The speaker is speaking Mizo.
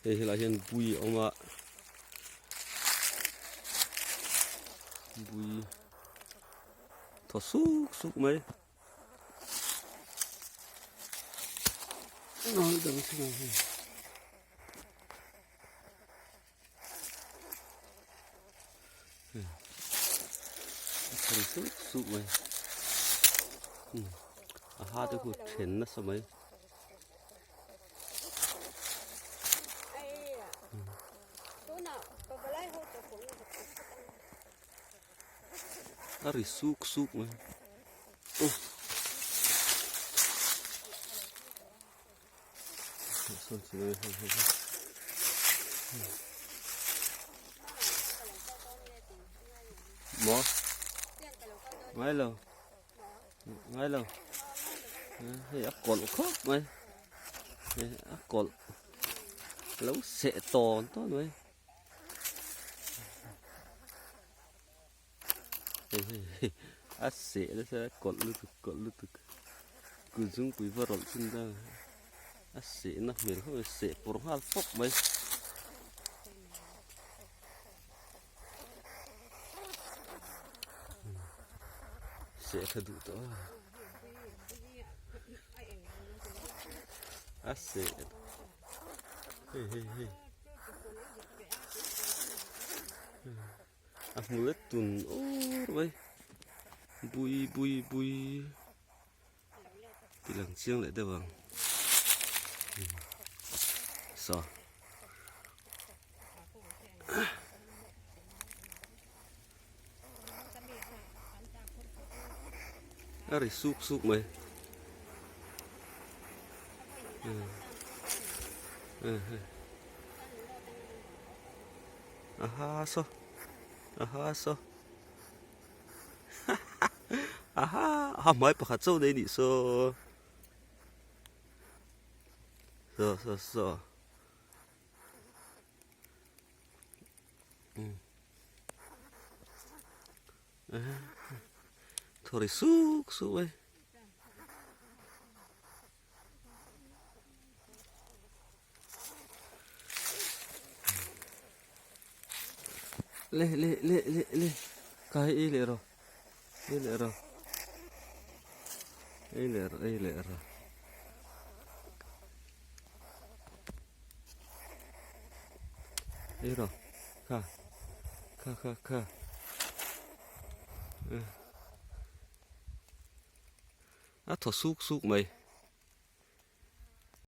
Hei helaiah hian bui a awm a bui thaw suk suk mai. A thaw suk suk mai a ha te khu then nasa mai. A ri suk suk mai aw maw ngai lo ngai lo hei a kawlh khawp mai hei a kawlh lo seh tawn tawn mai hei hei hei a seh nasa a kawlh lutuk kawlh lutuk kut zungpui va rawlh chin ta a seh na hmel khawp mai seh pawr nghal fawk mai. Seh tha duh tawh a. A seh. Hei hei hei. A hmu let tun awr mai. Bui bui bui. Ti lang chiang leh deuh ang. Saw. A ri suk suk mai. Aha saw. Aha saw. Aha a hmai pakhat chauh nei nih saw saw saw saw thaw ri suk suk mai. Le le le le le kai ei leh rawh ei leh rawh ei leh rawh ei leh rawh ei rawh kha kha kha kha a thaw suk suk mai.